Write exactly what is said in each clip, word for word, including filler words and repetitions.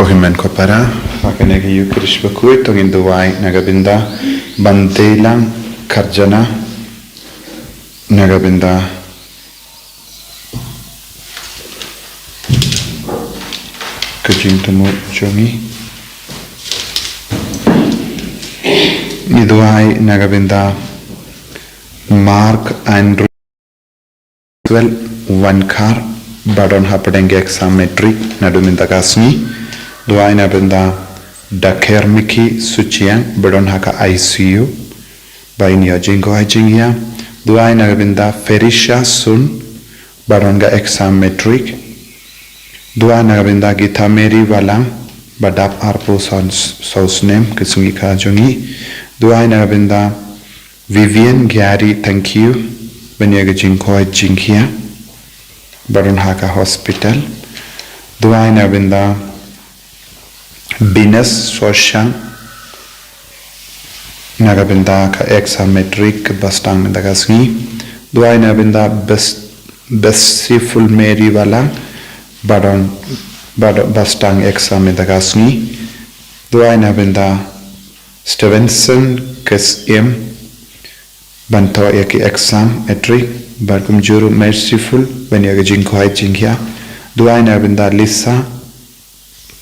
Ko hynmen ko para, ha kane ka Eucharist bakhuid to ngin duwai na ka bynta Bantelang Karjana, na ka bynta ka jingthmu jong ngi. Ngi duwai na ka bynta Mark Andrew Well, Wankhar, ba don hapdeng ka exam matric naduh mynta ka sngi. Duwai na bynta Daker Miki Suchiang, ba don ha ka I C U, ba in ïoh jingkoit jingkhiah. Duwai na bynta Ferisha Sun, ba don ka exam matric. Duwai na bynta Gita Mary Walang, ba dap arphew saw snem ka sngi ka jong ngi. Duwai na bynta Vivian Gary, thank you, ban ïa ka jingkoit jingkhiah, ba don ha ka hospital. Duwai na bynta Venus Soshang, na ka bynta ka exam matric ba sdang mynta ka sngi. Duwai na bynta Bes-, Besiful Mary Walang, ba don, ba don, ba sdang exam mynta ka sngi. Duwai na bynta Stevenson Kesim, ban thoh ïa ki exam matric, bad kumjuh ruh Merciful, ban ïa ka jingkoit jingkhiah. Duwai na bynta Lisa,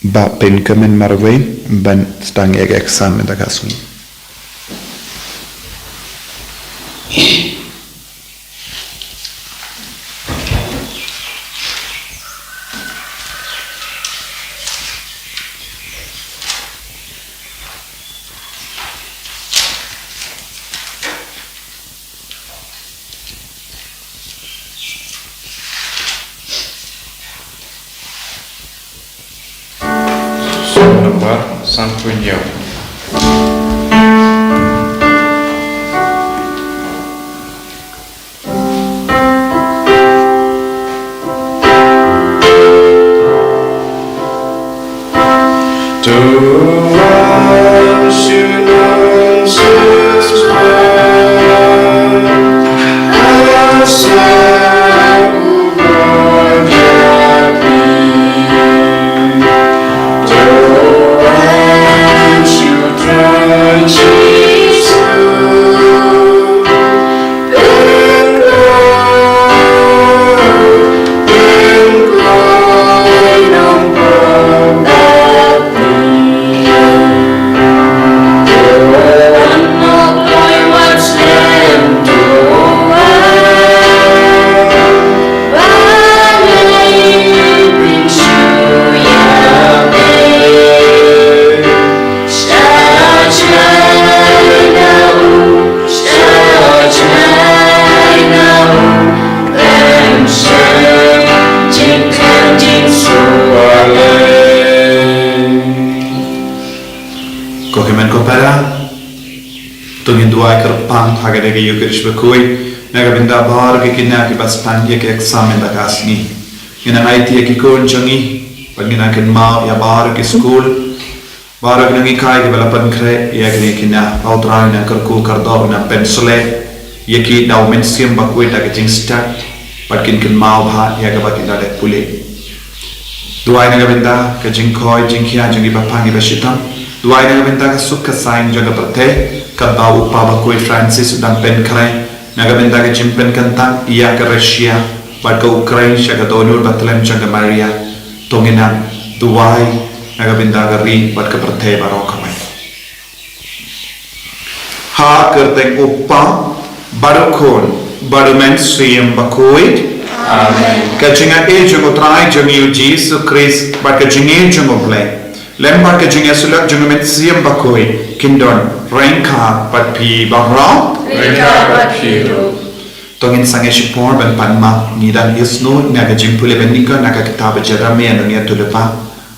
ba pynkmen marwei, ban sdang ïa ka exam mynta ka sngi. Song number sanphew hynñiew. Ko hynmen ko para, to ngin duwai kyrpang ha kane ka Eucharist bakhuid na ka bynta baroh ki khynnah kiba sdang ïa ka exam mynta ka sngi. Ngin nang aiti ïa ki khun jong ngi, bad ngin nang kynmaw ïa baroh ki skul, baroh ki nonghikai kiba la pynkhreh ïa kine ki khynnah, ba U Trai un nang kyrkhu kyrdoh, un nang pynsleh ïa ki da U Mynsiem Bakhuid da ka jingstad, bad kin kynmaw bha ïa kaba ki la dep pule. Duwai na ka bynta ka jingkoit jingkhiah jong kiba pang kiba shitom. Duwai na ka bynta ka suk ka saiñ jong ka pyrthei, kaba U Kpa Bakhuid Francis u dang pynkhreh, na ka bynta ka jingpynkyntang ïa ka Russia bad ka Ukraine sha ka dohnud bathylliem jong ka Maria. To ngin nang duwai na ka bynta ka ri bad ka pyrthei baroh kawei. Ha ka kyrteng U Kpa, bad U Khun, bad U Mynsiem Bakhuid. Amen. Ka jingaiei jong U Trai jong ngi U Jisu Khrist, bad ka jingïeit jong U Blei, lem bad ka jingïasyllok jong U Mynsiem Bakhuid, kin don ryngkat bad phi baroh. Ryngkat bad phi ruh. To ngin sangeh shipor ban pan map, ngi dang ïohsngew na ka jingpule ban nyngkong na ka kitab Jeremiah nongïathuhlypa,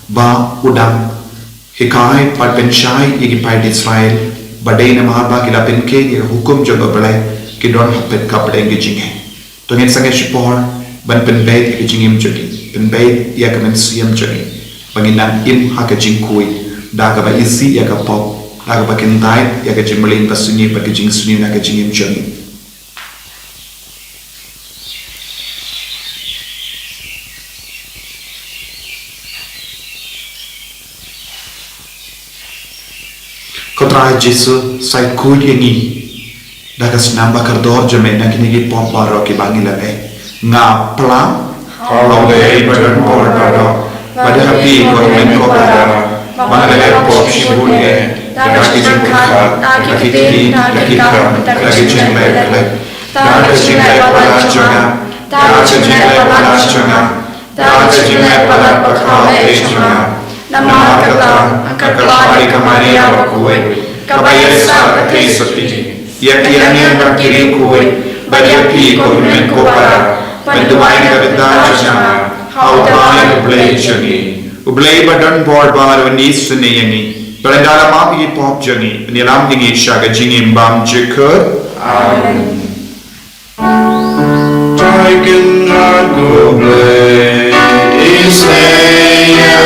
ba u dang hikai bad pynshai ïa ki paid Israel, ba dei namar ba ki la pynkheiñ ïa ka hukum jong U Blei, ki don hapdeng ka pdeng ka jingeh. To ngin sangeh shipor ban pynbeit ïa ka jingim jong ngi, pynbeit ïa ka mynsiem jong ngi, ba ngin nang im ha ka jingkhuid, da kaba isih ïa ka pop, da kaba kyntait ïa ka jingmlien basniew bad ka jingsniew na ka jingim jong ngi. Ko Trai Jisu, sa khuid ïa ngi da ka snam ba kordor jong me na kine ki pop baroh kiba ngi la leh. Nga plang ha U Blei ba don bor baroh, bad ha phi ko Hynmen ko Para, ba nga la leh pop shibun eh, da ki jingpyrkhat, da ki ktien, da ki kam, da ki jingleh palat, da ka jingleh palat jong nga, da ka jingleh palat jong nga, da ka jingleh palat ba khraw eh jong nga. Namar kata, nga kyrpad ïa ka Maria bakhuid, kaba ïaisah kyrteng ïa ki angel bad ki riewkhuid, bad ïa phi ko Hynmen ko Para, ban duwai na ka bynta jong nga ha U Trai U Blei jong ngi. U Blei ba don bor baroh un isynei ïa ngi, bad un da la map ïa ki pop jong ngi, un ïalam ïa ngi sha ka jingim bymjukut. Amen. Trai Kynrad ko Blei, isynei ïa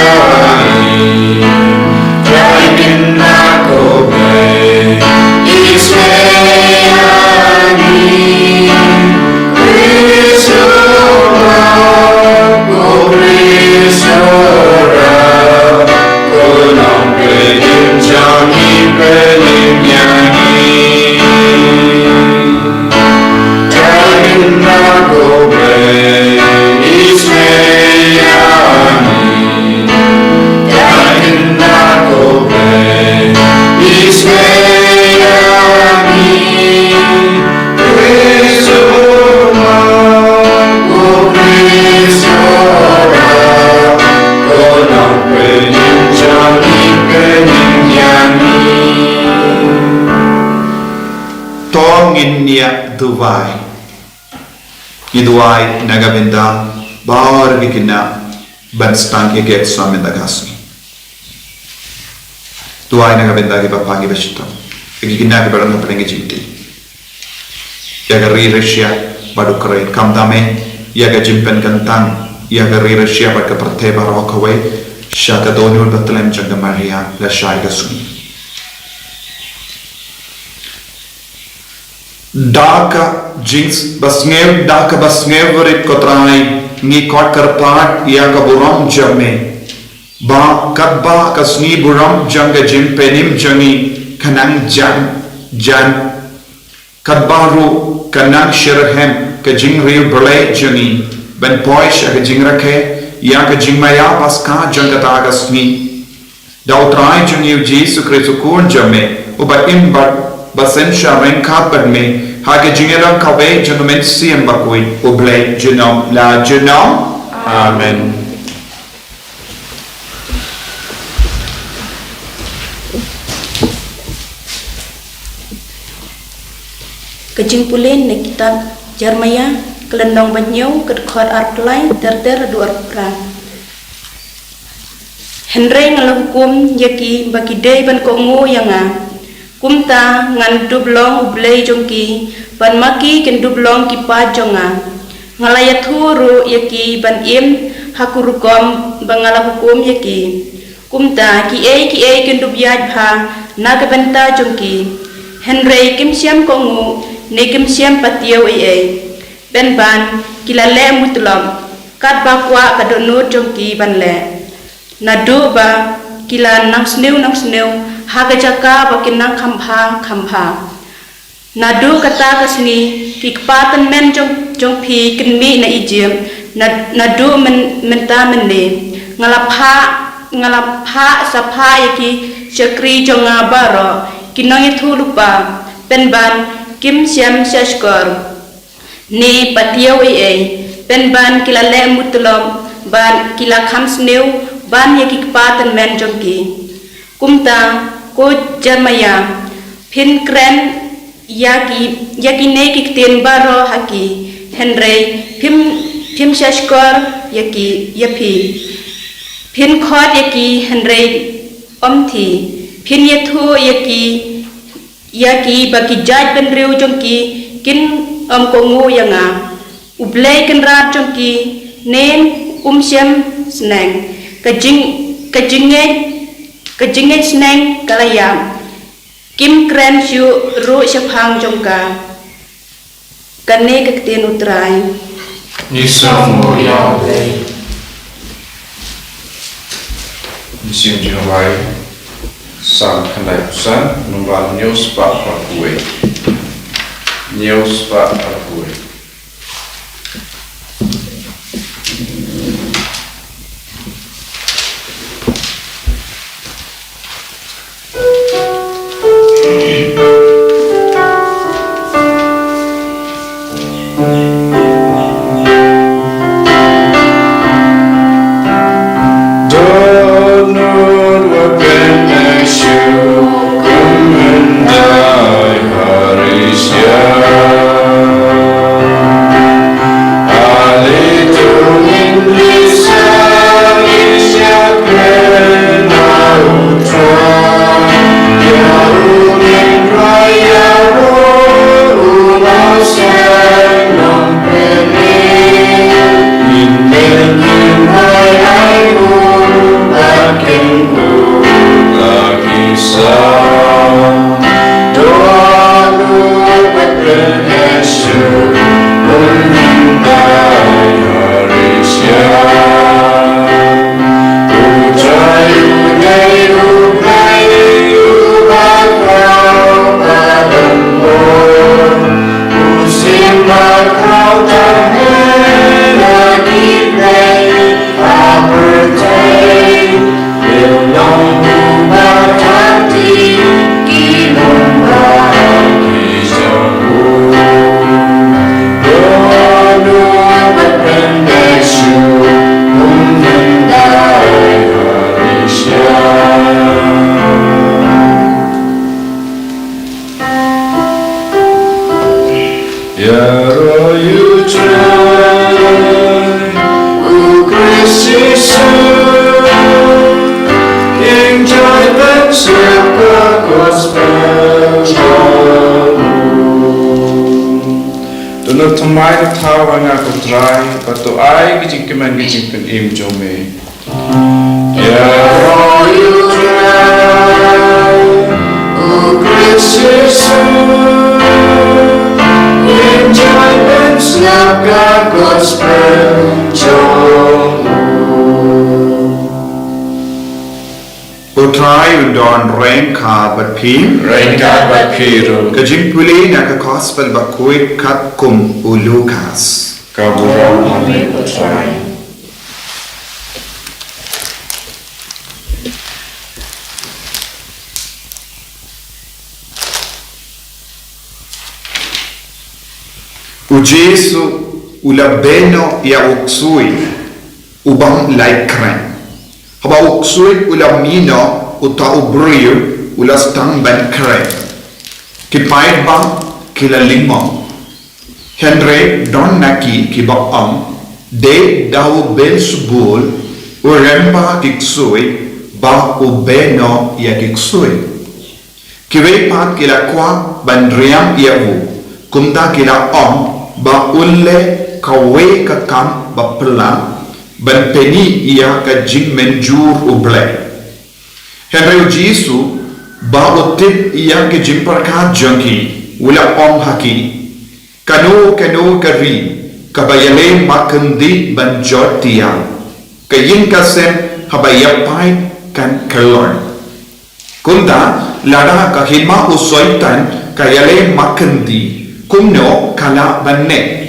ngi. Trai Kynrad ko Blei, isynei ïa ngi. Khrist u Trai, ko Khrist u Trai, ko Nongpynim jong ngi, pynim ïa ngi. Trai Kynrad ko Blei, isynei ïa ngi. Trai Kynrad ko Blei, isynei ïa ngi. Khrist u Trai, ko Khrist u Trai, ko Nongpynim jong ngi, pynim ïa ngi. To ngin ïa duwai. Ngi duwai na ka bynta baroh ki khynnah ban sdang ïa ka exam mynta ka sngi. Duwai na ka bynta kiba pang kiba shitom, ïa ki khynnah kiba don hapdeng ka jingtih, ïa ka ri Russia bad Ukraine. Khamtam eh ïa ka jingpynkyntang ïa ka ri Russia bad ka pyrthei baroh kawei, sha ka dohnud ba tlem jong ka Maria lashai ka sngi. Da ka jing ba sngew, da kaba sngewrit ko Trai, ngi khot kyrpad ïa ka burom jong me, ba katba ka sngi burom jong ka jingpynim jong ngi ka nang jan jan, katba ruh ka nang shitrhem ka jingriewblei jong ngi ban poi sha ka jingrakhe ïa ka jingmaïa paska jong kata ka sngi. Da U Trai jong ngi U Jisu Khrist U Khun jong me, uba im bad ba synshar ryngkat bad me ha ka jingïalang kawei jong U Mynsiem Bakhuid, U Blei junom la junom. Amen. Ka jingpule na kitab Jeremaïa, ka lynnong ba hynñiew, ka dkhot arphew lai ter ter haduh arphew phra. Hynrei nga la hukum ïa ki ba ki dei ban kohnguh ïa nga. Kumta ngan dup long U Blei jong ki, bad ma ki kin dup long ki paid jong nga. Nga la ïathuh ruh ïa ki ban im ha ka rukom ba nga la hukum ïa ki. Kumta kiei kiei kin dup ïaid bha na ka bynta jong ki. Hynrei kim shym kohnguh ne kim shym patiaw ei ei. Pynban ki la leh mutlop katba kwah ka dohnud jong ki ban leh, naduh ba ki la nang sniew nang sniew ha ka jaka ba ki nang kham bha kham bha. Naduh kata ka sngi ki kpa tymmen jong, jong phi kin mih na Ijipt, na, naduh myn, mynta mynne. Nga la phah, nga la phah sa phah ïa ki shakri jong nga baroh, ki nongïathuhlypa, pynban kim shym shahshkor ne patiaw ei ei. Pynban ki la leh mutlop bad ki la kham sniew ban ïa ki kpa tymmen jong ki. Kumta, ko Jeremaïa, phin kren ïa ki, ïa kine ki ktien baroh ha ki, hynrei phim, phim shahshkor ïa ki, ïa phi. Phin khot ïa ki hynrei ym thi. Phin ïathuh ïa ki, ïa ki ba ki jaitbynriew jong ki kin ym kohnguh ïa nga. U Blei Kynrad jong ki, ne um shym sneng. Ka jing, ka jingngeit, ka jingngeit sneng ka la ïap. Kim kren shuh ruh shaphang jong ka. Kane ka ktien U Trai. Ngi sngewnguh ïa U Blei. Mynsiem Jehova. Salm khyndai phew san, nombar hynñiew spah phra phew wei. Hynñiew spah phra phew wei. Ïaroh ïa U Trai, U Khrist Jisu, ïeng jai ban sngap ka gospel jong U. To nud thymmai to thaw ha nga ko Trai, bad to ai ka jingkmen ka jingpynim jong me. Ïaroh ïa U Trai, U Khrist Jisu, ïeng jai ban sngap ka gospel jong U. U Trai un don ryngkat bad phi. Ryngkat bad phi ruh. Ka jingpule na ka gospel bakhuid katkum u Lukas. Ka burom ha me ko Trai. U Jisu u la beh noh ïa u ksuid u bym lah kren. Haba u ksuid u la mih noh, uta u briew u la sdang ban kren. Ki paidbah ki la lyngngoh. Hynrei don na ki kiba ong, dei da u Beelzebul, u rymba ki ksuid, ba u beh noh ïa ki ksuid. Kiwei pat ki la kwah ban riam ïa u, kumta ki la ong ba u leh kawei ka kam ba phylla, ban pyni ïa ka jingmynjur U Blei. Hynrei U Jisu, ba u tip ïa ki jingpyrkhat jong ki, u la ong ha ki, kano kano ka ri kaba ïaleh markhyndiah ban jot tiar, ka ïing ka sem haba ïa paid kan khlaiñ. Kumta, lada ka hima u Soitan ka ïaleh markhyndiah, kumno ka lah ban neh?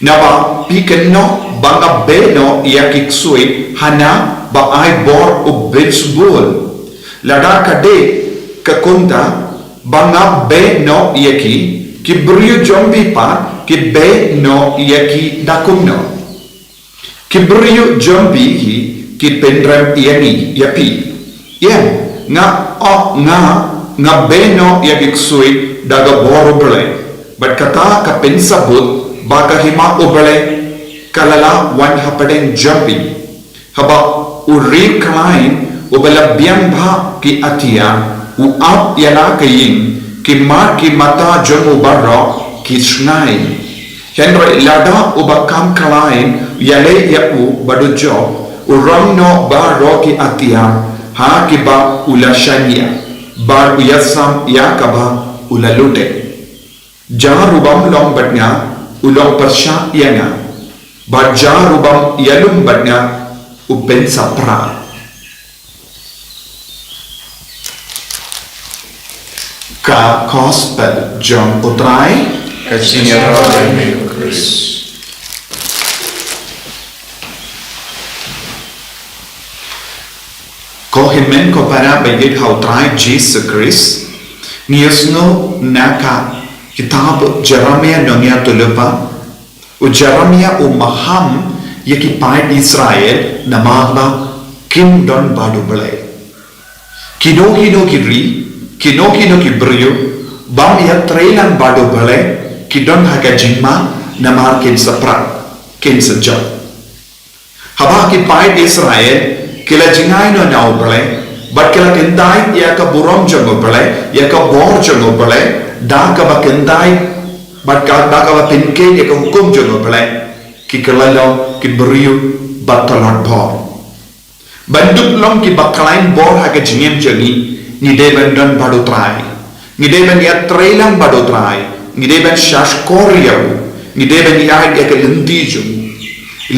Naba phi kynnoh ba nga beh noh ïa ki ksuid hana ba ai bor u Beelzebul. Lada ka dei ka kumta ba nga beh noh ïa ki, ki briew jong phi pat ki beh noh ïa ki da kumno? Ki briew jong phi hi ki pynrem ïa ngi, ïa phi. Ïa nga, oh, nga, nga beh noh ïa ki ksuid da ka bor U Blei. Bad kata ka pynsabut ba ka hima U Blei ka la lah wan hapdeng jong phi. Haba u riewkhlaiñ uba la biang bha ki atiar u ap ïa la ka ïing, ki mar ki mata jong u baroh ki shngaiñ. Hynrei lada uba kham khlaiñ u ïaleh ïa u ba dujok, u rong noh baroh ki atiar ha kiba u la shaniah, bad u ïasam ïa kaba u la lute. Jar u bym long bad nga u long pyrshah ïa nga, bad jar u bym ïalum bad nga u pynsaphriang. Ka Gospel jong U Trai. Ka jingïaroh ïa me, Khrist. Ko hynmen ko para ba ïeit ha U Trai Jisu Khrist, ngi ïohsngew na ka kitab Jeremiah nongïathuhlypa, u Jeremiah u maham ïa ki paid Israel namar ba kim don bad U Blei. Kino kino ki ri, kino kino ki briew bym ïatrei lang bad U Blei, ki don ha ka jingma namar kin sa prak, kin sa jop. Haba ki paid Israel ki la jngai noh na U Blei bad ki la kyndait ïa ka burom jong U Blei, ïa ka bor jong U Blei, da kaba kyndait bad ka, da kaba pynkhiah ïa ka hukum jong U Blei, ki kylla long ki briew ba tlot bor. Ban dup long kiba khlaiñ bor ha ka jingim jong ngi, ngi dei ban don bad U Trai. Ngi dei ban ïatrei lang bad U Trai. Ngi dei ban shahshkor ïa U. Ngi dei ban ïaid ïa ka lynti jong U.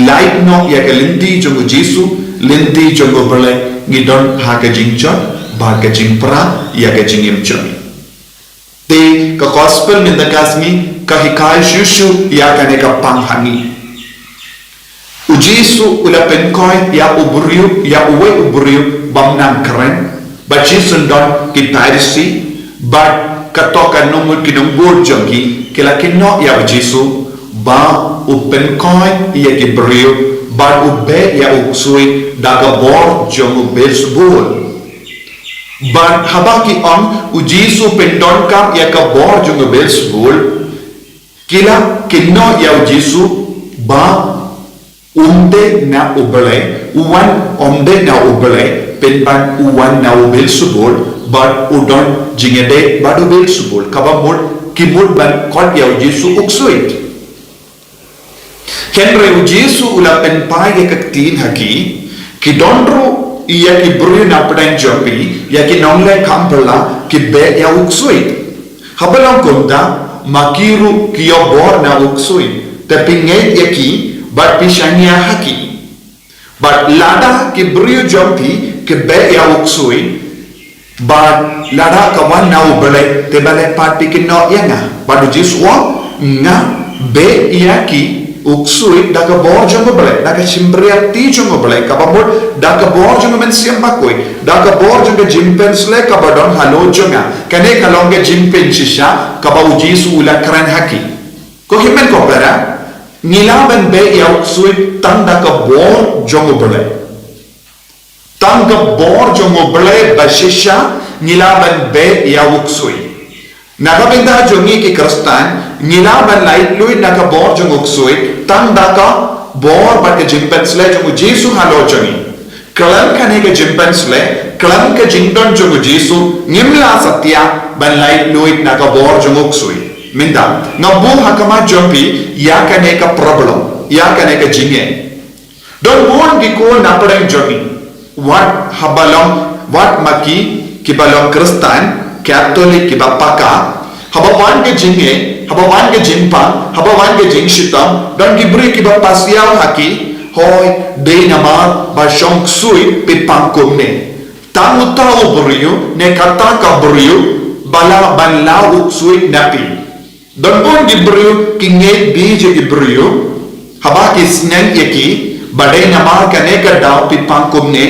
Lait noh ïa ka lynti jong U Jisu, lynti jong U Blei, ngi don ha ka jingjot bad ka jingpra ïa ka jingim jong ngi. Te ka Gospel mynta ka sngi ka hikai shuh shuh ïa kane ka pang ha ngi. U Jisu u la pynkhiah ïa u briew, ïa uwei u briew bym nang kren. Bad shisien don ki Pharisi bad kato ka nongbud, ki nongbud jong ki, ki la kynnoh ïa u Jisu ba u pynkhiah ïa ki briew bad u beh ïa u ksuid da ka bor jong u Beelzebul. Bad haba ki ong u Jisu pyndonkam ïa ka bor jong u Beelzebul, ki la kynnoh ïa u Jisu ba um dei na U Blei, u wan um dei na U Blei, pynban u wan na u Beelzebul, bad u don jingïadei bad u Beelzebul, kaba mut ki mut ban khot ïa u Jisu u ksuid. Hynrei u Jisu u la pynpaw ïa ka ktien ha ki, ki don ruh ïa ki briew na pdeng jong phi, ïa ki nongleh kam pla, ki beh ïa u ksuid. Haba long kumta, ma ki ruh ki ïoh bor na u ksuid, te phi ngeit ïa ki bad phi shaniah ha ki. Bad lada ki briew jong phi ki beh ïa u ksuid, bad lada ka wan na U Blei, te balei pat phi kynnoh ïa nga? Bad u Jisu u ong, nga beh ïa ki u ksuid da ka bor jong U Blei, da ka shympriahti jong U Blei, kaba mut da ka bor jong U Mynsiem Bakhuid, da ka bor jong ka jingpynshlei kaba don halor jong nga. Kane ka long ka jingpynshisha kaba u Jisu u la kren ha ki. Ko hynmen ko para, ngi lah ban beh ïa u ksuid tang da ka bor jong U Blei. Tang ka bor jong U Blei ba shisha ngi lah ban beh ïa u ksuid. Na ka bynta jong ngi ki Khristan, ngi lah ban lait luid na ka bor jong u ksuid tang da ka bor bad ka jingpynshlei jong u Jisu halor jong ngi. Khlem kane ka jingpynshlei, khlem ka jingdon jong u Jisu, ngim lah satia ban lait luid na ka bor jong u ksuid. Mynta nga buh ha khmat jong phi ïa kane ka problem, ïa kane ka jingeh. Don bun ki khun na pdeng jong ngi, wat haba long, wat ma ki kiba long Khristan Katholik kiba paka, haba wan ka jingeh, haba wan ka jingpang, haba wan ka jingshitom, don ki briew kiba pasiaw ha ki, hoi, dei namar ba shong ksuid phi pang kumne. Tang uta u briew ne kata ka briew ba lah ban law u ksuid na phi. Don bun ki briew ki ngeit beit ïa ki briew haba ki sneng ïa ki, ba dei namar kane ka daw phi pang kumne,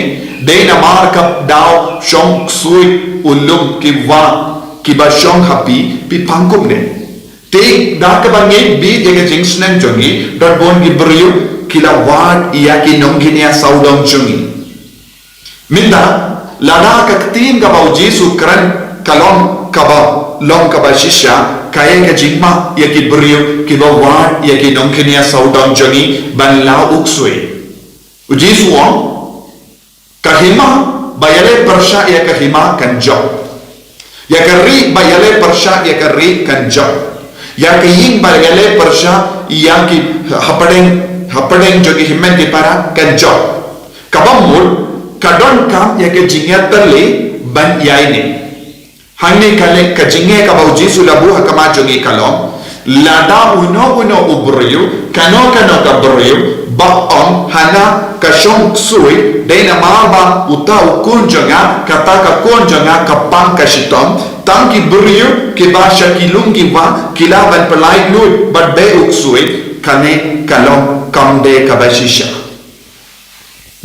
dei namar ka daw shong ksuid u lum ki wah kiba shong ha phi, phi pang kumne. Te da kaba ngeit beit ïa ka jingsneng jong ngi, don bun ki briew ki la wad ïa ki nongkynïa sawdong jong ngi. Mynta, lada ka ktien kaba u Jisu kren ka long kaba, long kaba shisha, kaei ka jingma ïa ki briew kiba wad ïa ki nongkynïa sawdong jong ngi ban law u ksuid? U Jisu u ong, ka hima ba ïaleh pyrshah ïa ka hima kan jop. Ïa ka ri ba ïaleh pyrshah ïa ka ri kan jop. Ïa ka ïing ba ïaleh pyrshah ïa ki hapdeng, hapdeng jong ki hynmen ki para kan jop. Kaba mut, ka donkam ïa ka jingïatylli ban ïaineh. Hangne ka leh ka jingeh kaba u Jisu u la buh ha khmat jong ngi ka long, lada uno uno u briew Kano kano ka briew ba ong, hana ka shong ksuid, dei namar ba uta u khun jong nga, kata ka khun jong nga ka pang ka shitom. Tang ki briew kiba sha ki lum ki wah ki lah ban pyllait luid bad beh u ksuid, kane ka long kam dei kaba shisha.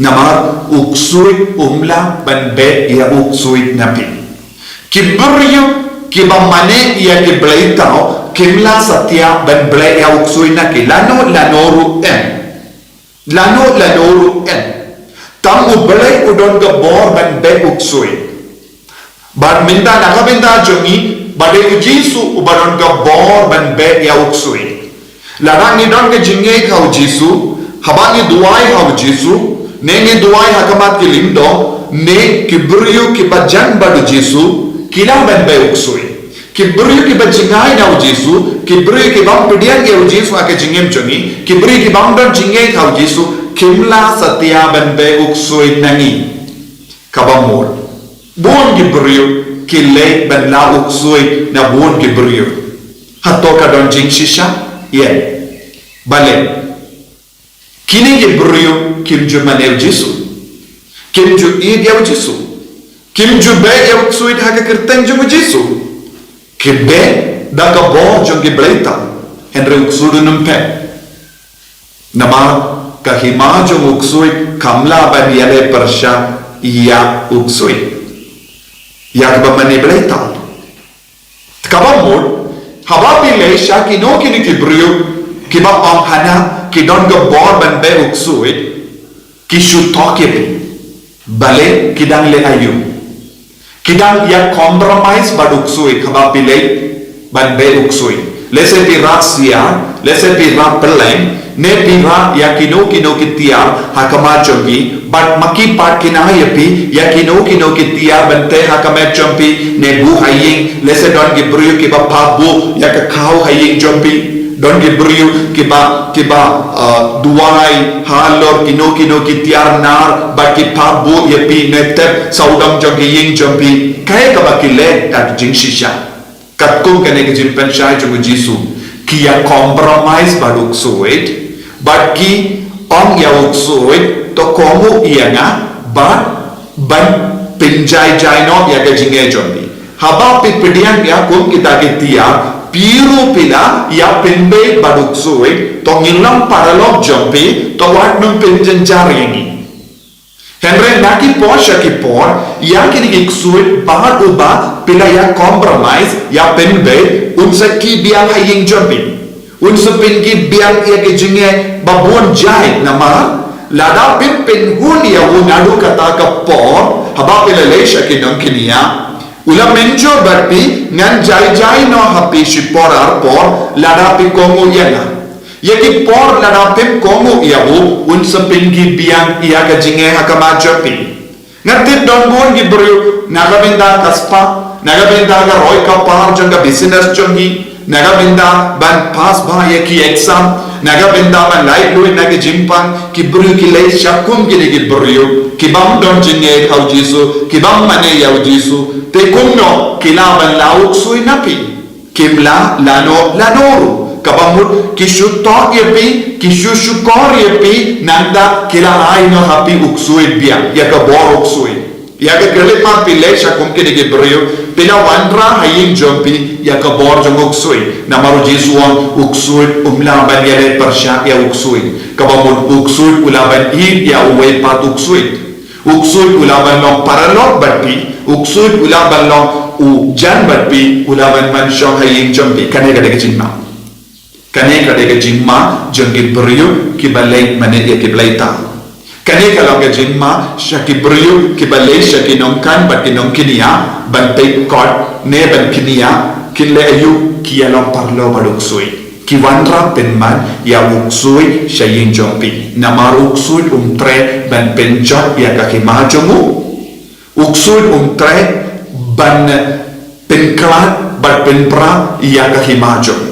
Namar u ksuid um lah ban beh ïa u ksuid na phi. Ki briew kiba mane ïa ki bleitaw kim lah satia ban beh ïa u ksuid na ki, lano lano ruh em. Lano lano ruh em. Tang U Blei u don ka bor ban beh u ksuid. Bad mynta na ka bynta jong ngi, ba dei u Jisu uba don ka bor ban beh ïa u ksuid. Lada ngi don ka jingngeit ha u Jisu, haba ngi duwai ha u Jisu, ne ngi duwai ha khmat ki lyngdoh, ne ki briew kiba jan bad u Jisu ki lah ban beh u ksuid. Ki briew kiba jngai na u Jisu, ki briew ki bym pdiang ïa u Jisu ha ka jingim jong ngi, ki briew ki bym don jingngeit ha u Jisu, kim lah satia ban beh u ksuid na ngi. Kaba mut, bun ki briew ki leh ban lah u ksuid na bun ki briew. Hato ka don jingshisha? Ïa. Balei? Kine ki briew kim ju mane u Jisu. Kim ju ïeit ïa u Jisu. Kim ju beh ïa u ksuid ha ka kyrteng jong u Jisu. Ki beh da ka bor jong ki bleitaw. Hynrei u ksuid um pep. Namar ka hima jong u ksuid kam lah ban ïaleh pyrshah ïa u ksuid, ïa kaba mane bleitaw. Kaba mut, haba phi leit sha kino kino ki briew kiba ong hana ki don ka bor ban beh u ksuid, ki shu tok ïa phi. Balei? Ki dang leh aïu? Ki dang ïa compromise bad u ksuid haba phi leit ban beh u ksuid. Lehse phi rah siar, lehse phi rah pylleng, ne phi rah ïa kino kino ki tiar ha khmat jong phi, bad ma ki pat kin ai ïa phi ïa kino kino ki tiar ban teh ha ka met jong phi, ne buh ha ïing. Lehse don ki briew kiba pap buh ïa ka khaw ha ïing jong phi. Don ki briew kiba, kiba, uh, duwai halor kino kino ki tiar nar, bad ki pap buh ïa phi ne tep sawdong jong ki ïing jong phi. Kaei kaba ki leh? Ka jingshisha. Katkum kane ka jingpynshai jong u Jisu, ki ïa compromise bad u ksuid, bad ki ong ïa u ksuid, to kohnguh ïa nga, bad ban pynjai jai noh ïa ka jingeh jong phi. Haba phi pdiang ïa kum kita ki tiar, phi ruh phi la ïa pynbeit bad u ksuid, to ngin long paralok jong phi, to wat nym pynjynjar ïa ngi. Hynrei na ki por sha ki por, ïa kine ki ksuid bad uba phi la ïa compromise, ïa pynbeit, un sa khie biang ha ïing jong phi. Un sa pynkhie biang ïa ka jingeh ba bun jait, namar lada phin pynhun ïa u naduh kata ka por, haba phi la leit sha ki nongkynïa, u la mynjur bad phi, ngan jai jai noh ha phi shipor arpor lada phi kohnguh ïa nga. Ïa ki por lada phim kohnguh ïa u, un sa pynkhie biang ïa ka jingeh ha khmat jong phi. Nga tip don bun ki briew, na ka bynta ka spah, na ka bynta ka roi ka par jong ka business jong ki, na ka bynta ban pass bha ïa ki exam, na ka bynta ban lait luid na ki jingpang, ki briew ki leit sha kum kine ki briew ki bym don jingngeit ha u Jisu, ki bym mane ïa u Jisu. Te kumno ki lah ban lah u ksuid na phi? Kim lah lano lano ruh. Kaba mut ki shu tok ïa phi, ki shu shukor ïa phi, nangta ki la ai noh ha phi u ksuid biang, ïa ka bor u ksuid. Ïa ka khyllipmat phi leit sha kum kine ki briew, phi la wanrah ha ïing jong phi ïa ka bor jong u ksuid. Namar u Jisu u ong u ksuid um lah ban ïaleh pyrshah ïa u ksuid. Kaba mut u ksuid u lah ban ïeit ïa uwei pat u ksuid. U ksuid u lah ban long paralok bad phi, u ksuid u lah ban long u jan bad phi, u lah ban man shong ha ïing jong phi. Kane ka dei ka jingma. Kane ka dei ka jingma jong ki briew kiba leit mane ïa ki bleitaw. Kane ka long ka jingma sha ki briew kiba leit sha ki nongkhan bad ki nongkynïa ban peit kot ne ban kynïa, kin leh aïu? Ki ïa long paralok bad u ksuid. Ki wanrah pynman ïa u ksuid sha ïing jong phi. Namar u ksuid um treh ban pynjot ïa ka hima jong u. U ksuid um treh ban pynkhlad bad pynpra ïa ka hima jong u.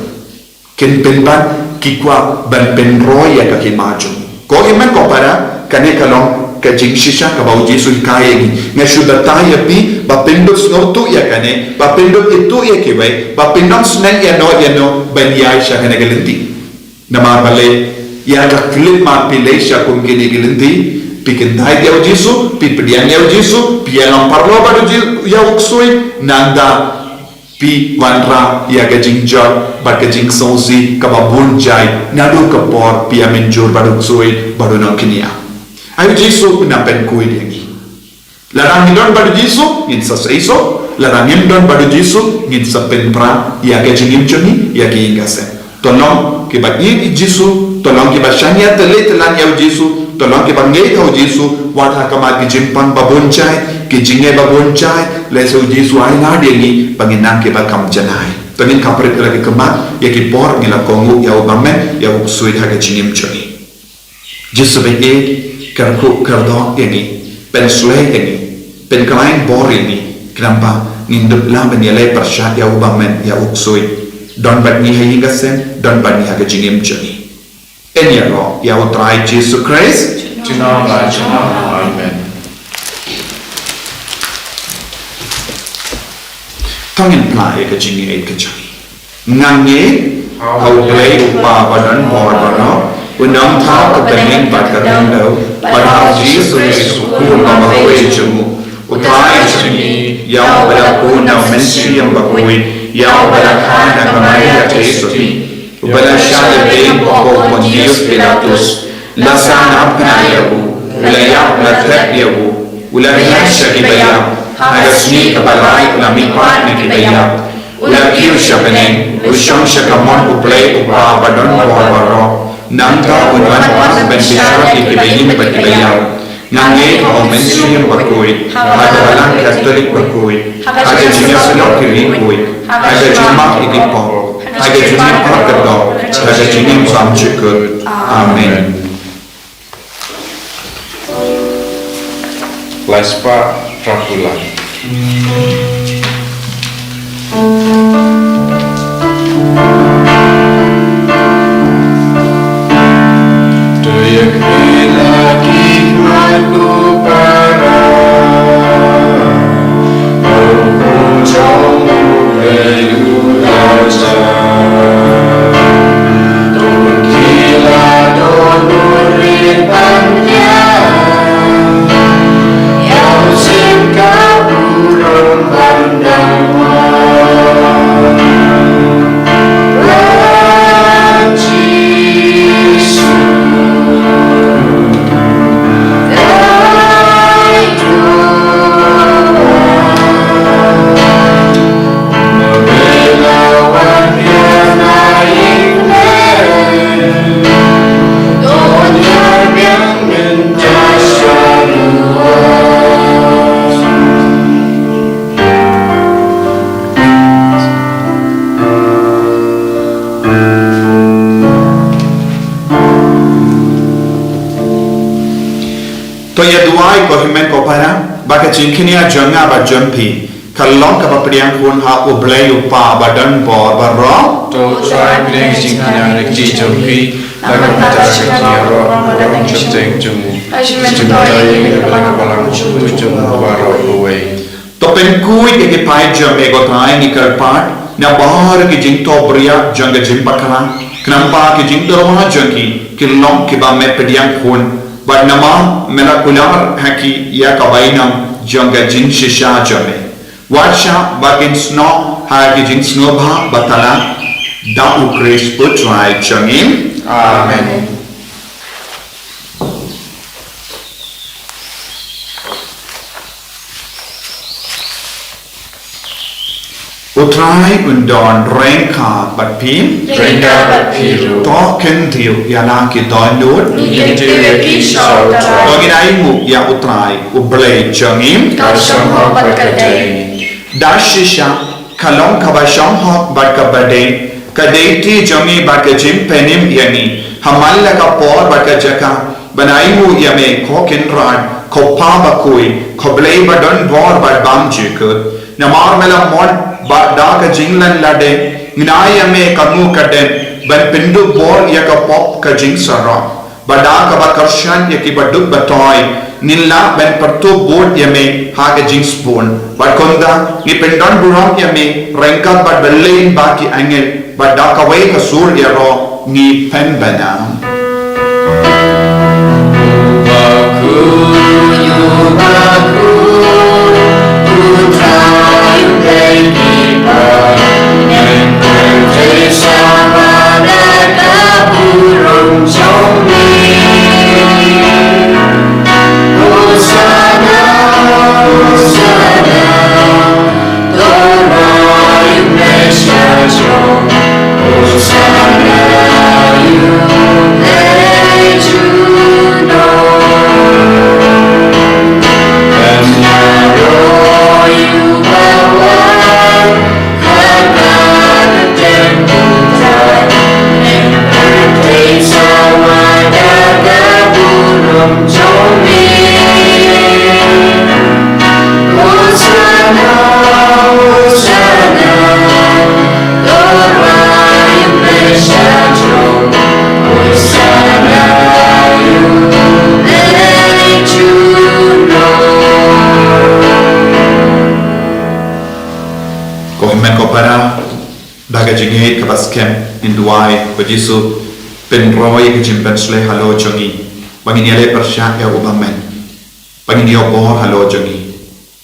Kin pynban ki kwah ban pynroi ïa ka hima jong u. Ko hynmen ko para, kane ka long ka jingshisha kaba u Jisu u hikai ïa ngi. Nga shu batai ïa phi ba phin dup sngewthuh ïa kane, ba phin dup ithuh ïa kiwei, ba phin ym sneng ïa no ïa no ban ïaid sha kane ka lynti. Namar balei, ïa ka khyllipmat phi leit sha kum kine ki lynti, phi kyntait ïa u Jisu, phi pdiang ïa u Jisu, phi ïalam paralok bad u Ji-, ïa u ksuid, nangta phi wanrah ïa ka jingjot bad ka jingsngewsih kaba bun jait, naduh ka por phi ïa mynjur bad u ksuid bad u nongkñia. Ai u Jisu u nang pynkuid ïa ngi. Lada ngi don bad u Jisu, ngin sa seisoh. Lada ngim don bad u Jisu, ngin sa pynpra ïa ka jingim jong ngi, ïa ka ïing ka sem. To long kiba ïeit ïa u Jisu, to long kiba shaniah tylli tyllan ïa u Jisu, to long kiba ngeit ha u Jisu, wat ha khmat ki jingpang ba bun jait, ki jingeh ba bun jait, lehse u Jisu u ailad ïa ngi ba ngin nang kiba kham janai. To ngin khaprit ïa la ki khmat, ïa ki por ngi la kohnguh ïa u bymman, ïa u ksuid ha ka jingim jong ngi. Jisu ba ïeit, kyrkhu kyrdoh ïa ngi, pynshlei ïa ngi, pynkhlaiñ bor ïa ngi, khnang ba ngin dup lah ban ïaleh pyrshah ïa u bymman ïa u ksuid. Don bad ngi ha ïing ka sem, don bad ngi ha ka jingim jong ngi. Yn ïaroh ïa u Trai Jisu Khrist. Junom la junom. Amen. To ngin pynlait ïa ka jingïeit ka jong ngi. Nga ngeit ha U Blei U Kpa ba don bor baroh, u nongthaw ka bneng bad ka khyndew, bad ha U Jisu Khrist u khun ba marwei jong u, u Trai jong ngi, ïa uba la bun na U Mynsiem Bakhuid, ïa uba la kha na ka Maria Theisotti, uba la shah lehbeiñ hapoh u Pontius Pilatus, la sahnarphna ïa u, u la ïap, la thep ïa u, u la hiar sha kiba ïap, ha ka sngi kaba lai u la mih pat na kiba ïap, u la kiew sha bneng, u shong sha kamon U Blei U Kpa ba don bor baroh. Nangta un wan pat ban bishar ïa kiba im bad kiba ïap. Nga ngeit ha U Mynsiem Bakhuid, ha ka Balang Katholik bakhuid, ha ka jingïasyllok ki riewkhuid, ha ka jingmap ïa ki pop, ha ka jingim kaba kordor, ha ka jingim bymjukut. Amen. Lai spah phra phew lai. To ïa duwai ko hynmen ko para, ba ka jingkñia jong nga bad jong phi ka long kaba pdiang khun ha U Blei U Kpa ba don bor baroh. To U Trai pdiang jingkñia na ka kti jong phi, na ka bynta ka jingïaroh baroh jong u. Jingmyntoi ïa ngi na ka bynta ka balang jong u baroh kawei. To pynkuid ïa ki paid jong me ko Trai, ngi kyrpad, na baroh ki jingthoh bria jong ka jingpakla, khnang ba ki jingdorbar jong ki, ki long kiba me pdiang khun, bad namar me la kular ha ki ïa ka bainong jong ka jingshisha jong me. Wat shah ba kin snoh ha ki jingsngewbha ba tala, da U Khrist U Trai jong ngi. Amen. U Trai un don ryngkat bad phi. Ryngkat bad phi ruh. To kyntiew ïa la ki dohnud. Ngin kyntiew ïa ki sha U Trai. To ngin ainguh ïa U Trai, U Blei jong ngi. Ka shong hok bad ka dei. Da shisha, ka long kaba shong hok bad kaba dei, ka dei kti jong ngi bad ka jingpynim ïa ngi, ha man la ka por bad ka jaka, ban ainguh ïa me ko Kynrad, ko Pa bakhuid, ko Blei ba don bor bad bymjukut. Namar me la mon bad da ka jinglan lade, ngin ai ïa me ka nguh ka dem, ban pynduh bor ïa ka pop ka jingsarong. Bad da kaba kyrshan ïa kiba duk ba toi, ngin lah ban pyrtuh bud ïa me ha ka jingsbun. Bad kumta, ngi pyndonburom ïa me, ryngkat bad balei ba ki angel, bad da kawei ka sur ïaroh, Ngi pynbna. Ko hynmen ko para, da ka jingngeit kaba skhem ngin duwai ba U Jisu pynroi ka jingpynshlei halor jong ngi, ba ngin ïaleh pyrshah ïa u bymman, ba ngin ïoh bor halor jong ngi.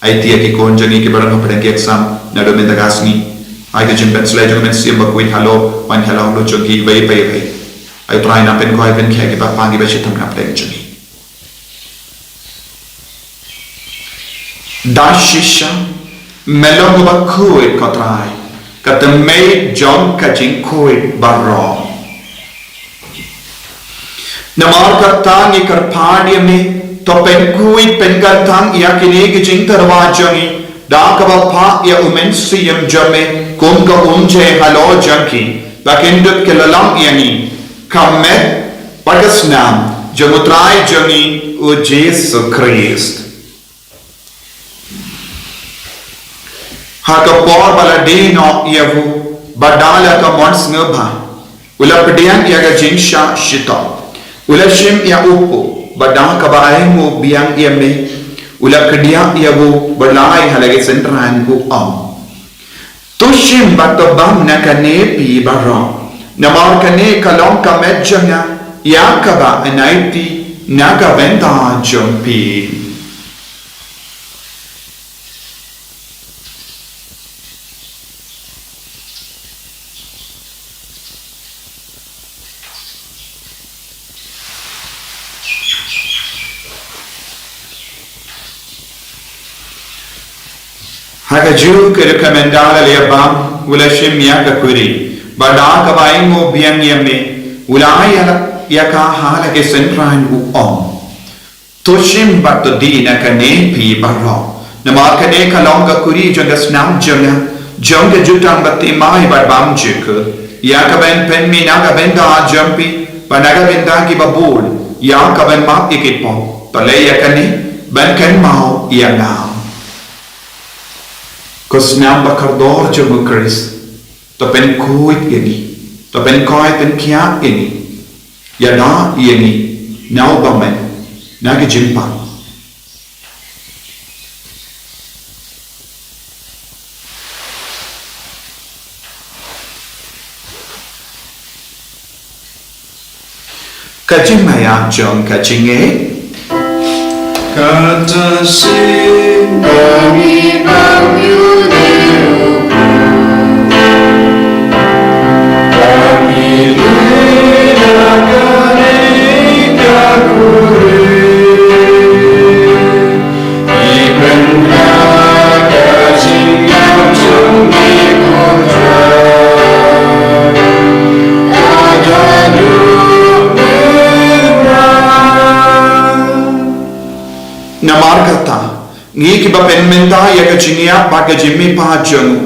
Aiti ïa ki khun jong ngi kiba rung hapdeng ki exam naduh mynta ka sngi. Ai ka jingpynshlei jong U Mynsiem Bakhuid halor ban ïalam halor jong ki bad bad. Ai Trai, nang pynkoit pynkheiñ kiba pang kiba shitom hapdeng jong ngi. Da shisha, me long uba khuid ko Trai, ka tymmen jong ka jingkhuid baroh. Namar kata ngi kyrpad ïa me, to pynkhuid pynkyntang ïa kine ki jingtyrwa jong ngi da kaba phah ïa U Mynsiem jong me kum ka umjai halor jong ki, ba kin dup ki lyngngoh ïa ngi, ka met bad ka snam jong U Trai jong ngi U Jisu Khrist. Ha ka por ba la die noh ïa u, bad da la ka mon sngewbha, u la pdiang ïa ka jingshah shitom, u la shim ïa u kpu, bad da kaba ainguh biang ïa me, u la kdiah ïa u, bad la ai ha la ki synran, u ong: To shim bad to bam na kane phi baroh, namar kane ka long ka met jong nga, ïa kaba yn aiti na ka bynta jong phi. Ha kajuh ka dei ka mynta la leh bam, u la shim ïa ka kuri, bad da kaba ainguh biang ïa me, u la ai ïa ka ha la ki synran, u ong: To shim bad to die na kane phi baroh, namar kane ka long ka kuri jong ka snam jong nga, jong ka jutang bathymmai bad bymjukut, ïa kaban pynmih na ka bynta jong phi bad na ka bynta kiba bun, ïa kaban map ïa ki pop. To leh ïa kane ban kynmaw ïa nga. Ko snam bakordor jong U Khrist, to pynkhuid ïa ngi, to pynkoit pynkhiah ïa ngi, ïada ïa ngi na u bymman, na ka jingpang. Ka jingmaïa jong ka jingngeit. Kata shisha ba ngi bam ïa u, ba ngi leh da kane ka kuri. Namar kata, ngi kiba pynmynta ïa ka jingïap bad ka jingmihpat jong u,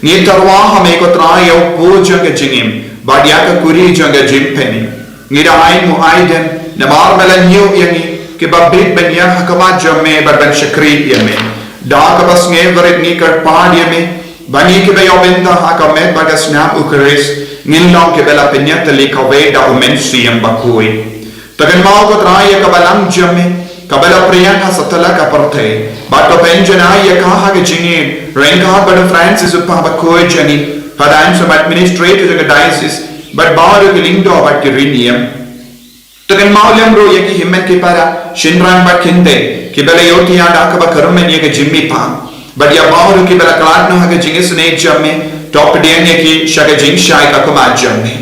ngi tyrwa ha me ko Trai ïa u kpu jong ka jingim bad ïa ka kuri jong ka jingpynim. Ngi da ainguh aidem namar me la ñiew ïa ngi kiba bit ban ïaid ha khmat jong me bad ban shakri ïa me. Da kaba sngewrit ngi kyrpad ïa me ba ngi kiba ïoh bynta ha ka met bad ka snam U Khrist ngin long kiba la pynïatylli kawei da U Mynsiem Bakhuid. To kynmaw ko Trai ïa ka balang jong me kaba la pyrshang ha satlak ka pyrthei, bad to pynjanai ïa ka ha ka jingim ryngkat bad u Francis u Papa Bakhuid jong ngi, Father Anselm, Administrator jong ka Diocese, bad baroh ki lyngdoh bad ki riewniam. To kynmaw lem ruh ïa ki hynmen ki para, shynrang bad kynthei, kiba la ïoh thiah da kaba kyrmen ïa ka jingmihpat. Bad ïa baroh kiba la khlad noh ha ka jingisynei jong me, to pdiang ïa ki sha ka jingshai ka khmat jong me.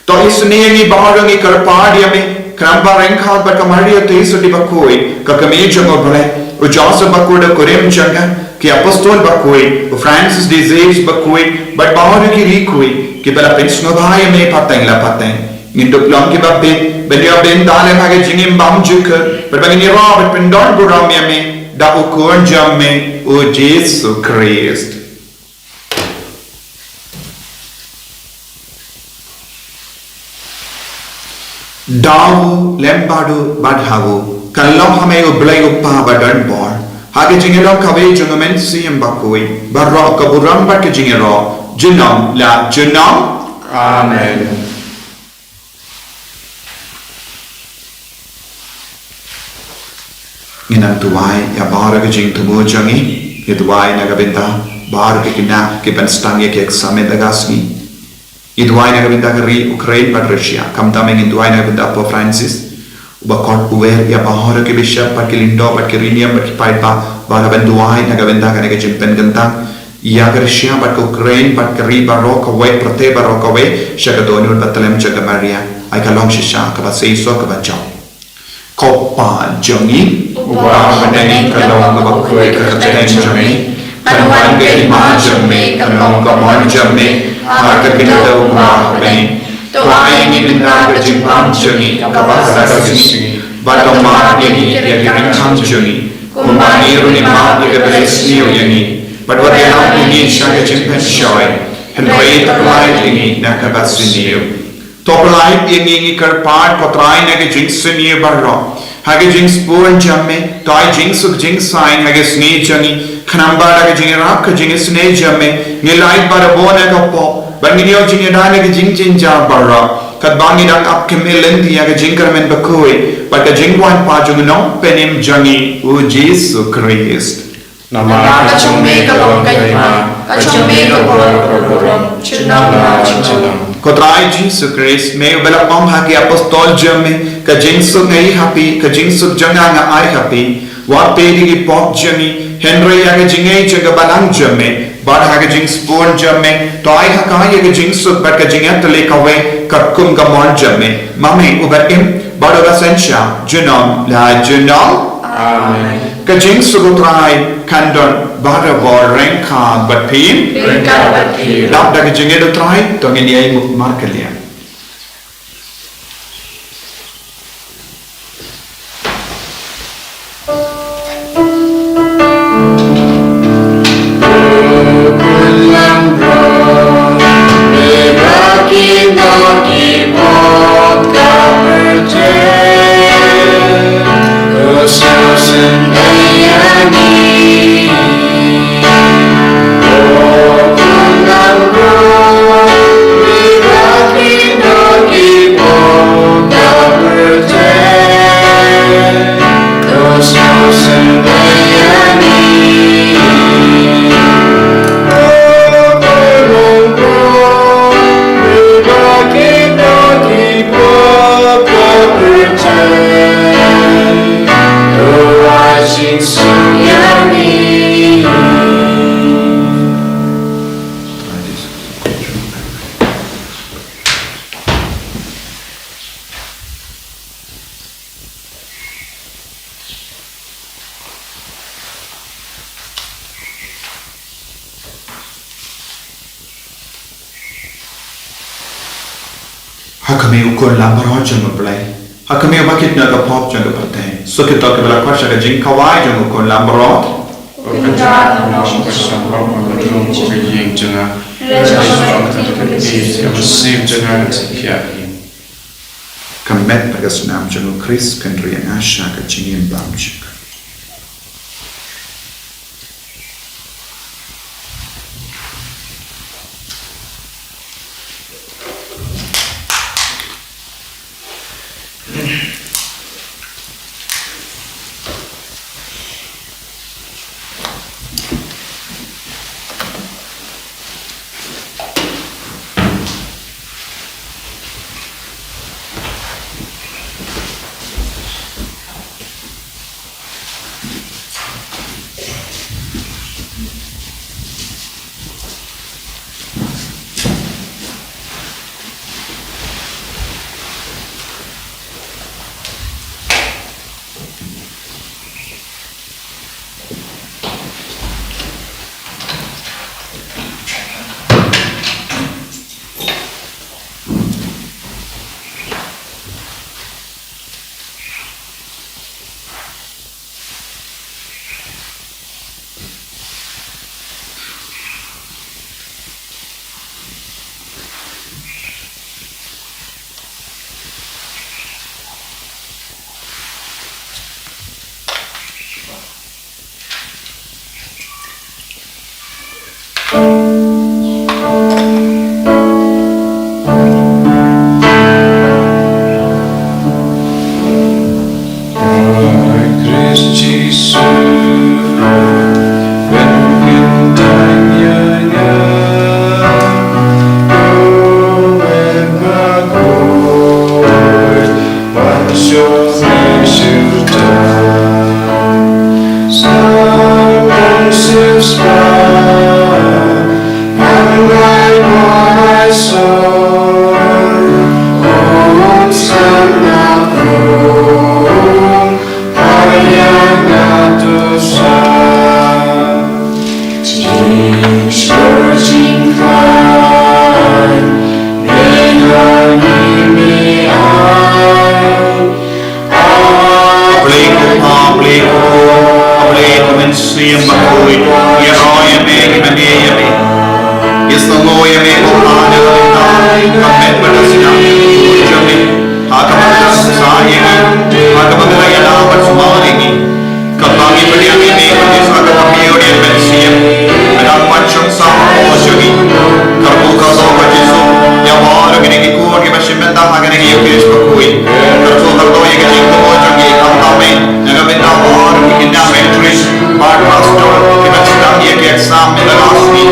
To isynei ïa ngi baroh, ngi kyrpad ïa me, khnang ba ryngkat bad ka Maria Theisotti bakhuid, ka kmie jong U Blei, u Joseph bakhuid u kurim jong ka, ki apostol bakhuid, u Francis de Sales bakhuid, bad baroh ki riewkhuid kiba la pynsngewbha ïa me pateng la pateng. Ngin dup long kiba bit, ban ïoh bynta lem ha ka jingim bymjukut, bad ba ngin ïaroh bad pyndonburom ïa me da u Khun jong me, u Jisu Khrist. Da u lem bad u bad ha u, kan long ha me U Blei U Kpa badonbor, ha ka jingïalong kawei jong U Mynsiem Bakhuid, baroh ka burom bad ka jingïaroh, junom la junom. Amen. Ngin nang duwai ïa baroh ki jingthmu jong ngi. Ngi duwai na ka bynta baroh ki khynnah kiban sdang ïa ki exam mynta ka sngi. Ngi duwai na ka bynta ka ri Ukraine bad Russia. Khamtam ngin duwai na ka bynta Pope Francis, uba khot u wer ïa baroh ki bishop bad ki lyngdoh bad ki riewniam bad ki paidbah, ba la ban duwai na ka bynta kane ka jingpynkyntang ïa ka Russia bad ka Ukraine bad ka ri baroh kawei, pyrthei baroh kawei, sha ka dohnud bathylliem jong ka Maria. Ai ka long shisha kaba seisoh kaba jop. Ko Kpa jong ngi, uba ha bneng, ka long kaba khuid ka kyrteng jong me. Kan wan ka hima jong me, kan long ka mon jong me, ha ka khyndew kumba ha bneng. To ai ïa ngi mynta ka jingbam jong ngi kaba ha ka sngi. Bad to map ïa ngi ïa ki riewkhmat jong ngi, kumba ngi ruh ngi map ïa kiba riewsniew ïa ngi. Bad wat ïalam ïa ngi sha ka jingpynshoi, hynrei to pyllait ïa ngi na kaba sniew. To pyllait ïa ngi, ngi kyrpad, ko Trai, na ka jingsniew baroh. Ha ka jingsbun jong me, to ai jingsuk jingsaiñ ha ka sngi jong ngi, khnang ba da ka jingïarap ka jingisynei jong me, ngin lait bad bun na ka pop, bad ngin ïoh jingïada na ka jingjynjar baroh, katba ngi dang ap khmih lynti ïa ka jingkyrmen bakhuid bad ka jingwan pat jong u Nongpynim jong ngi, u Jisu Khrist. Namar ka jong me ka long ka hima, ka jong me ka bor, ka burom, junom la junom. Ko Trai Jisu Khrist, me uba la ong ha ki apostol jong me, ka jingsuk nga ai ha phi, ka jingsuk jong nga nga ai ha phi. Wat peit ïa ki pop jong ngi, hynrei ïa ka jingngeit jong ka balang jong me. Bad ha ka jingsbun jong me, to ai ha ka ïa ka jingsuk bad ka jingïatylli kawei katkum ka mon jong me. Ma me uba im bad uba synshar, junom la junom. Amen. Ka jingsuk u Trai kan don barabor ryngkat bad phi. Ryngkat bad phi. Dap da ka jingïeit u Trai, to ngin ïa ïeng markylliang. Ha khmih u Khun Lambarot jong U Blei, ha khmih uba kit noh ïa ka pop jong ka pyrthei. Suk ïa kito kiba la khot sha ka jingkhawai jong U Khun Lambarot. Ko Kynrad, ngam shym poi sha ka pop, hynrei to ong ïa ka ïing jong nga, hynrei to ong ïa ka ïing jong nga, ka jingpyllait jong nga kan sa thiah ïa ngi. Ka met bad ka snam jong U Khrist kan ri ïa nga sha ka jingim bymjukut. Khrist Jisu, pynkyntang ïa nga, ïa nga baroh, ban shong shisha. Sa long shisha, ban rai bor ai sor, un sa na rung, ïa nga tu sa. Jingshukor jingkhlaiñ, me ha ngi me ai. A Blei ko Pa, A Blei ko Khun, A Blei ko Mynsiem Bakhuid, ïaroh ïa me, ïa me, ïa me. Ïasngew ïa me ko Pa, na ka bynta ka met bad ka sniang jong me. Ha kaba me la sah ïa ngi, ha kaba me la ïada bad sumar ïa ngi. Kaba ngi pdiang ïa me, ka dei sa kaba phi u dei mynsiem. Ka dang pat shong sah ha ka por jong ngi. Kyrkhu kyrdoh ko Jisu, ïa baroh kine ki khun kiba shim bynta ha kane ka U P S bakhuid. Kyrkhu kyrdoh ïa ka jingkyrkhu jong ngi, khamtam me na ka bynta baroh ki khynnah Matric bad Class Twelve kiba sdang ïa ki exam mynta ka sngi.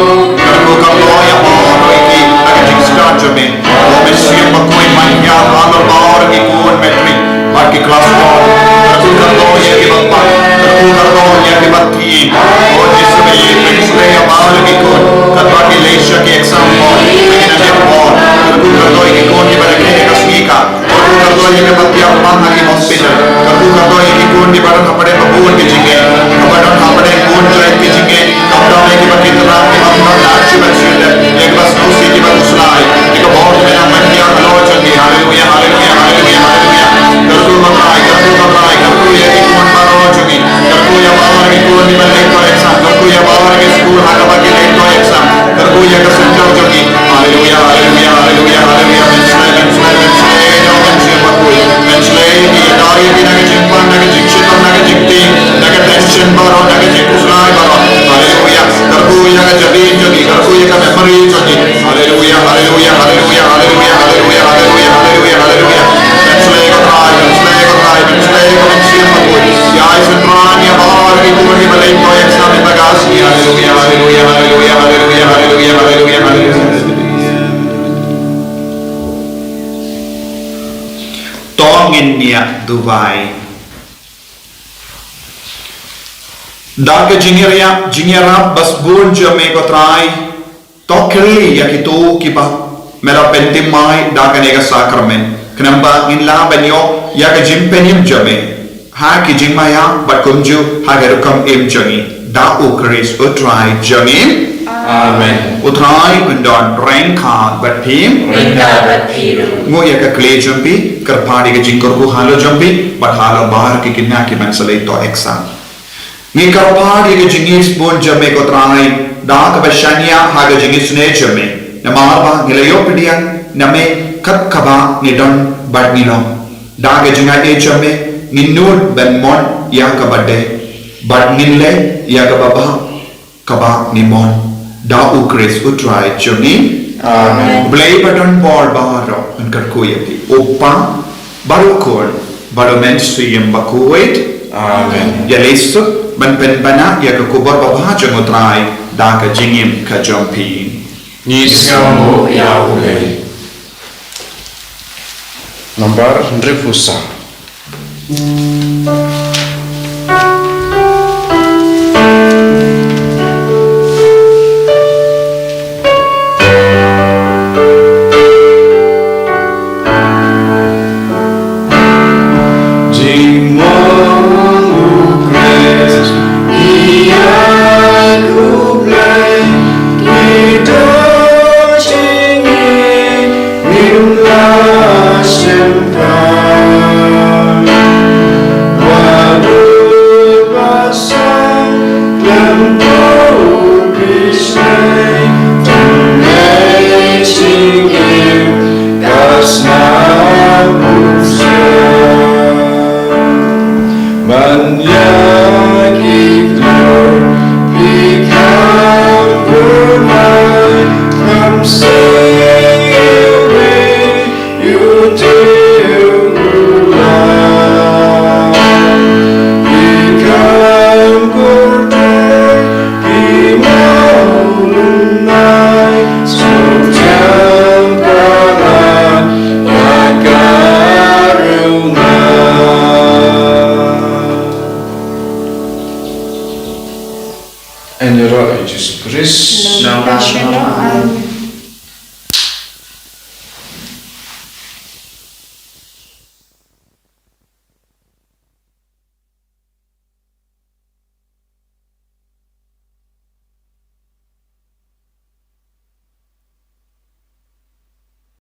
Kyrkhu kyrdoh ïa baroh ïa ki ha ka jingstad jong me. Ko Mynsiem Bakhuid, man ïa halor baroh ki khun Matric bad ki Class Twelve. Kyrkhu kyrdoh ïa kiba pang, kyrkhu kyrdoh ïa kiba thied. Ko Jisu, me ïohi, pynsleh ïa baroh ki khun katba ki leit sha ki exam hall, ha ki nang ïa por. Kyrkhu kyrdoh ïa ki khun kiba dang ïa ka sngi ka. Kyrkhu kyrdoh ïa kiba thiah bang ha ki hospital. Kyrkhu kyrdoh ïa ki khun kiba don hapdeng ba bun ki jingeh, kiba don hapdeng bun jait ki jingeh. Khamtam ïa kiba kynrad, kiba ym don lad shuh ban shu leh, ïa kiba sngewsih, kiba khuslai. Ïa ka bor jong me nang ban thiah halor jong ki. Haleluia, haleluia, haleluia, haleluia. Kyrkhu ko Trai, kyrkhu ko Trai, kyrkhu ïa ki khun baroh jong ngi. Kyrkhu ïa baroh ki khun kiba leit to exam. Kyrkhu ïa baroh ki skul ha kaba ki leit to exam. Kyrkhu ïa ka center jong ngi. Haleluia, haleluia, haleluia, haleluia. Pynsleh, pynsleh, pynsleh ïa ngi, Mynsiem Bakhuid. Pynsleh ïa ngi, ïada ïa ngi na ka jingpang, na ka jingshitom, na ka jingtieng, na ka tension baroh, na ka jingkhuslai baroh. Haleluia. Kyrkhu ïa ka jabieng jong ngi, kyrkhu ïa ka memory jong ngi. Haleluia, haleluia, haleluia. Pynsleh ko Trai, pynsleh ko Trai, pynsleh ko Mynsiem Bakhuid. Ïa ai synran ïa baroh ki khun kiba leit to exam mynta ka sngi. Haleluia, haleluia, haleluia. To ngin ïa duwai. Da ka jingïaryngkhuh, jingïarap ba sbun jong me ko Trai, to khyllie ïa kito kiba me la pynthymmai da kane ka sakramen. Khnang ba ngin lah ban ïoh ïa ka jingpynim jong me ha ki jingmaïa bad kumjuh ha ka rukom im jong ngi. Da U Khrist U Trai jong ngi. Amen. U Trai un don ryngkat bad phi. Ryngkat bad phi ruh. Nguh ïa ka khlieh jong phi, kyrpad ïa ka jingkyrkhu halor jong phi bad halor baroh ki khynnah kiban sa leit to exam. Ngi kyrpad ïa ka jingïeit sbun jong me ko Trai, da kaba shaniah ha ka jingisynei jong me. Namar ba ngi la ïoh pdiang na me kat kaba ngi don bad ngi long. Da ka jingaiei jong me ngin nud ban mon ïa kaba dei bad ngin leh ïa kaba bha kaba ngi mon. Da U Khrist U Trai jong ngi. Amen. Blei ba don bor baroh un kyrkhu ïa phi. U Kpa bad U Khun bad U Mynsiem Bakhuid. Amen. Ïa leit suk ban pynbna ïa ka khubor babha jong U Trai da ka jingim ka jong phi. Ngi sngewnguh ïa U Blei. Nambar hynriewphew saw. Jingmong U Khrist, ïa U Blei, ki don jingim, ngim lah shim pang. Wat u ba sah, khlem poi u pyrshah, tang leh jingim ka snam u sah. Man ïa ki kloi phi kham pynmai, kham sngewbha ïa u Trai u Blei. Jisu Khrist, nang la shalom.